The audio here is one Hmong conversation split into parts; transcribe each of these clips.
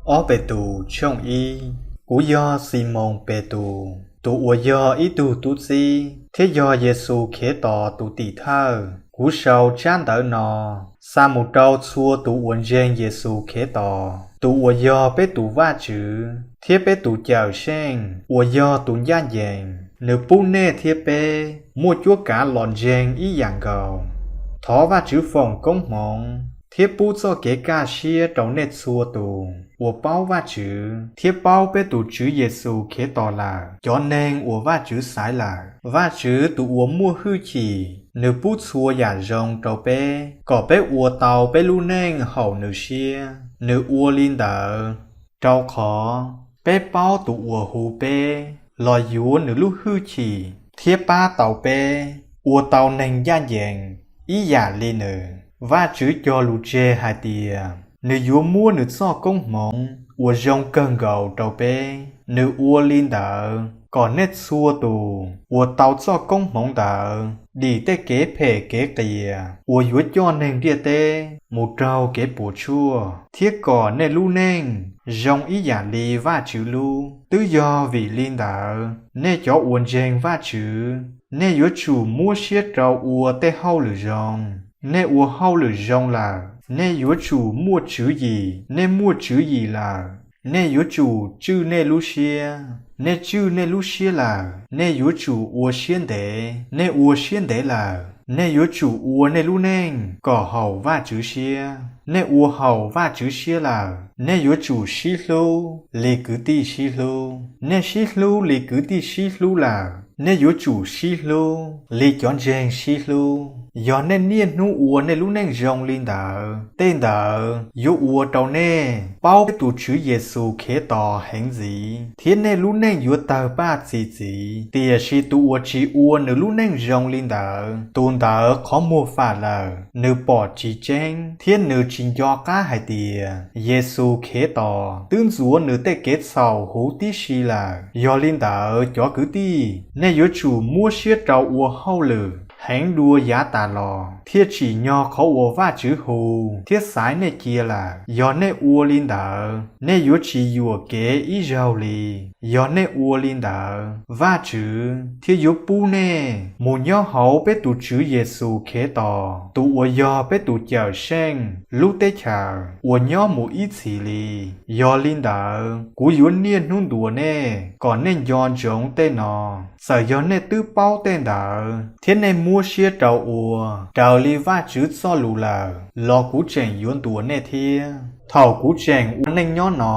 Ob Petus tshooj ib. Kuv yog Ximoos Petus, tus uas yog ib tug tub txib thiab yog Yexus Khetos tus tim thawj. Kuv sau tsab ntawv no xa mus rau txhua tus uas ntseeg Yexus Khetos, tus uas yog peb tus Vajtswv thiab peb tus Cawmseej uas yog tus ncaj ncees. Nws pub nej thiab peb muaj cuab kav los ntseeg ib yam nkaus. Thov Vajtswv foom koob hmoov thiab pub txoj kev kaj siab rau nej txhua tus uas paub Vajtswv thiab paub peb tus Tswv Yexus Khetos lawm, cov neeg uas Vajtswv xaiv lawm. Vajtswv tus uas muaj hwj chim, nws pub txhua yam zoo rau peb kom peb ua tau peb lub neej haum nws siab. Nws ua li ntawd rau qhov peb paub tus uas hu peb los yuav nws lub hwj chim thiab pab tau peb ua tau neeg ncaj ncees ib yam li nws. Vajtswv cog lus tseg hais tias nws yuav muab nws txoj koob hmoov uas zoo kawg nkaus rau peb. Nws ua li ntawd kom nej txhua tus uas tau txoj koob hmoov ntawd dim tej kev phem kev qias uas yuav coj neeg ntiaj teb mus raug kev puas tsuaj, thiab kom nej lub neej zoo ib yam li Vajtswv lub. Twb yog vim li ntawd, nej cov uas ntseeg Vajtswv, nej yuav tsum muab siab rau ua tej hauj lwm zoo. Nej ua hauj lwm zoo lawm, nej yuav tsum muaj tswv yim. Nej muaj tswv yim lawm, nej yuav tsum tswj nej lub siab. Nej tswj nej lub siab lawm, nej yuav tsum ua siab ntev. Nej ua siab ntev lawm, nej yuav tsum ua nej lub neej kom haum Vajtswv siab. Nej ua haum Vajtswv siab lawm, nej yuav tsum sib hlub li kwv tij sib hlub. Nej sib hlub li kwv tij sib hlub lawm, nej yuav tsum sib hlub li cov ntseeg sib hlub. Yog nej niaj hnub ua nej lub neej zoo li ntawd, tej ntawd yuav ua rau nej paub peb tus Tswv Yexus Khetos heev ntxiv, thiab nej lub neej yuav tawg paj txi txiv. Tiam sis tus uas tsis ua nws lub neej zoo li ntawd, tus ntawd qhov muag fam lawm, nws pom tsis tseeb, thiab nws tsis nco qab hais tias Yexus Khetos twb ntxuav nws tej kev txhaum huv tib si lawm. Yog li ntawd, cov kwv tij, nej yuav tsum muab siab rau ua hauj lwm heev dua yav tas los, thiaj tsim nyog qhov uas Vajtswv hu thiab xaiv nej cia lawm. Yog nej ua li ntawd, nej yuav tsis yuam kev ib zaug li. Yog nej ua li ntawd, Vajtswv thiaj yuav pub nej mus nyob hauv peb tus Tswv Yexus Khetos, tus uas yog peb tus Cawmseej lub teb chaws uas nyob mus ib txhis li. Yog li ntawd, kuv yuav niaj hnub ntuas nej kom nej nco ntsoov tej no. Txawm yog nej twb paub tej ntawd thiab nej muab siab rau ua raws li Vajtswv txoj lus lawm los kuv tseem yuav ntuas nej thiab. Thaum kuv tseem ua neej nyob no,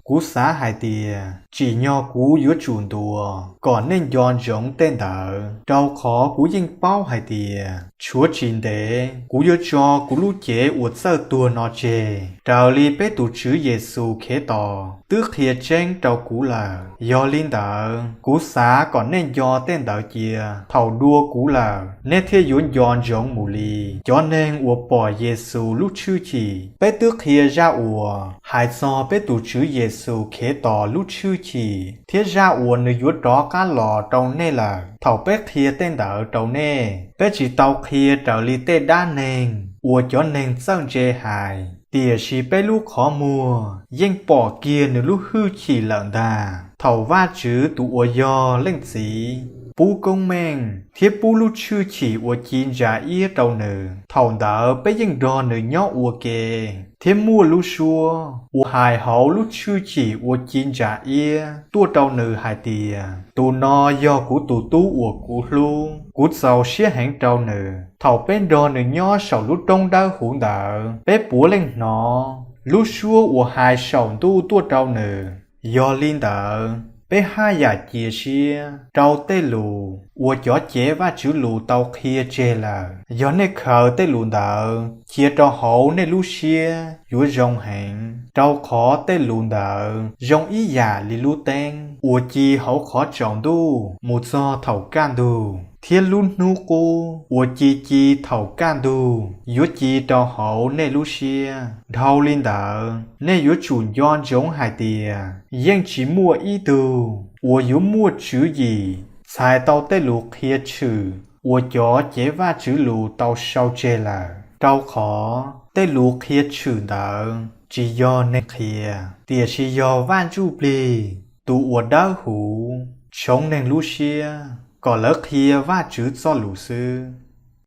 kuv xav hais tias tsim nyog kuv yuav tsum ntuas kom nej nco ntsoov tej ntawd, rau qhov kuv yeej paub hais tias tshuav tsis ntev kuv yuav tso kuv lub cev uas txawj tuag no tseg, raws li peb tus Tswv Yexus Khetos twb qhia tseeb rau kuv lawm. Yog li ntawd, kuv xav kom nej nco tej ntawd cia. Thaum dua kuv lawm, nej thiaj yuav nco ntsoov mus li. Cov neeg uas pom Yexus lub tshwj chim, peb twb qhia zaj uas hais txog peb tus Tswv Yexus Khetos lub tshwj chim thiab zaj uas nws yuav rov qab los rau nej lawm. Thaum peb qhia tej ntawd rau nej, peb tsis tau qhia raws li tej dab neeg uas cov neeg txawj ntse hais, tiam sis peb lub qhov muag yeej pom kiag nws lub hwj chim lawm ntag. Thaum Vajtswv tus uas yog Leej Txiv pub koob meej thiab pub lub tshwj chim uas ci ntsa iab rau nws, thaum ntawd peb yeej nrog nws nyob ua ke thiab muaj lub suab uas hais hauv lub tshwj chim uas ci ntsa iab tuaj rau nws hais tias, Tus no yog kuv tus Tub uas kuv hlub, kuv txaus siab heev rau nws. Thaum peb nrog nws nyob saum lub roob dawb huv ntawd, peb puav leej hnov lub suab uas hais saum ntuj tuaj rau nws. Yog li ntawd, peb haj yam cia siab rau tej lus uas cov cev Vajtswv lus tau qhia tseg lawm. Yog nej khaws tej lus ntawd cia rau hauv nej lub siab yuav zoo heev, rau qhov tej lus ntawd zoo ib yam li lub teeb uas ci hauv qhov tsaus ntuj mus txog thaum kaj ntug, thiab lub hnub qub uas ci ci thaum kaj ntug yuav ci rau hauv nej lub siab. Dhau li ntawd, nej yuav tsum nco ntsoov hais tias yeej tsis muaj ib tug uas yuav muaj tswv yim txhais tau tej lus qhia tshwm uas cov cev Vajtswv lus tau sau tseg lawm, rau qhov tej lus qhia tshwm ntawd tsis yog neeg qhia, tiam sis yog Vaj Ntsujplig tus uas dawb huv tshoov neeg lub siab kom lawv qhia Vajtswv Txojlus xwb.